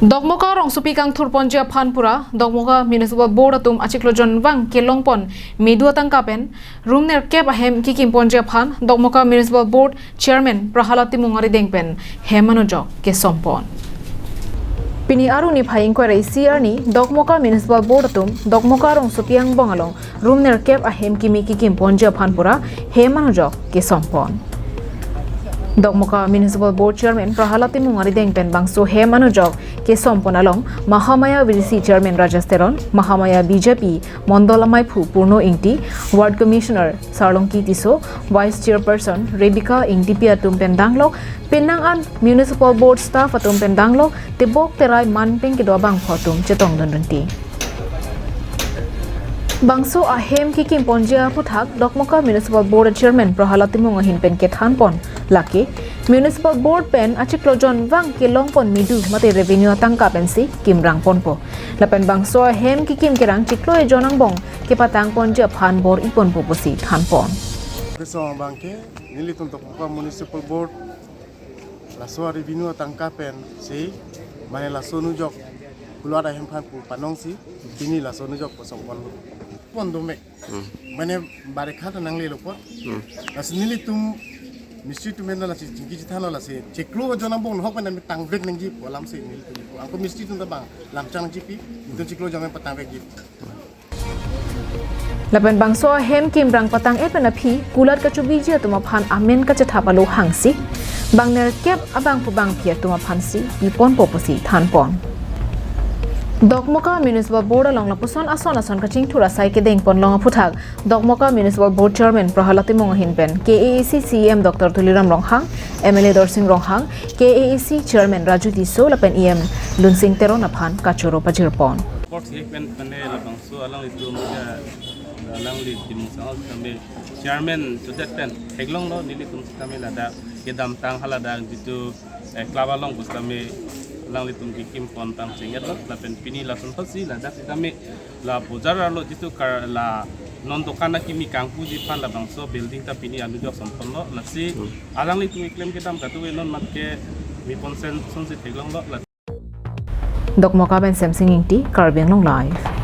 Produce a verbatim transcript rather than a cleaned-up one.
Dokmoka rongsopi kangthurponji aphan pura Dokmoka Municipal Board atum achiklo jonvang kelongpon medu atangka pen room nerkep ahem kikimponji aphan Dokmoka Municipal Board Chairman Prahalad Timung arideng pen hem anujok kesompon. Pini Arni phai ingkoi ra isi arni Dokmoka Municipal Board atum Dokmoka rongsopi angbong along room nerkep ahem kimi kikimponji aphan pura hem anujok kesompon. Dokmoka Municipal Board Chairman Prahalad Timung arideng pen bangso hem anujok kesompon along Mahamaya V D C Chairman Rajesh Teron, Mahamaya B J P Mondol amaiphu Purno Ingti, Ward Commissioner Sarlongki Tisso, Vice Chairperson Rebecca Ingtipi atum pen danglok, penang an Municipal Board staff atum pen danglok, tebok terai manpeng kedo abangphu atum chetongdun dunti. Bangso ahem kikimponji aphuthak Dokmoka Municipal Board Chairman Prahalad Timung ahin pen kethanpon, lake Municipal Board pen achiklo jonvang kelongpon medu mate revenue atangka pensi kimrangponpo. Lapen bangso ahem kikim kerang chiklo ejon angbong kepatangponji aphan bor-iponpo pusi thanpon. Kesong abangke nelitum Dokmoka Municipal Board laso revenue atangka pensi mane laso anujok kulat ahem aphan pu panongsi pini laso anujok kosongponlo. Pon domek. Hmm. Mane barekha ta nanglelo pon. Hmm. Lasi nelitum mistri atum pen lasi chingki chithanlo lasi chiklo jon angbong nahok pen tangvek nangji pu alamsi nelitum. Ako mistri atum ta bang lamchang nangjipi, nelitum chiklo jon pen patangvekji. Lapen bangso ahem kimrang patang-et pen aphi kulat kachobiji atum aphan amen kachethap alo hangsi bang nerkep abangphu bangphi atum aphansi piponpo pusi thanpon. Dokmoka Municipal Board along lapuson ason ason kachingthur asai kedengponlong aphuthak Dokmoka Municipal Board Chairman Prahalad Timung ahin pen K A A C C E M Doctor Tuliram Ronghang, M L A Dorsing Ronghang, K A A C Chairman Raju Tisso lapen E M Lunsing Teron aphan kachoro pajirpon. Sports event pen labangso alanglitum ke alangli Timung Sangal kami chairman sudet pen theklonglo nelitum kami ladak kedamtang haladak jitu eh, club along pusitame alanglitum kikimpon pangcheng-etlo lapen pini lason apotsi ladak sitame la bojar arlo jitu kar la non dokan akimi kangpuji aphan labangso building ta pini anujok somponlo lasi Hmm. alanglitum keklem kedam katuve non matke mi ponsen sonsi theklonglo la Dokmoka pen Semsing Ingti, Karbi Anglong Live.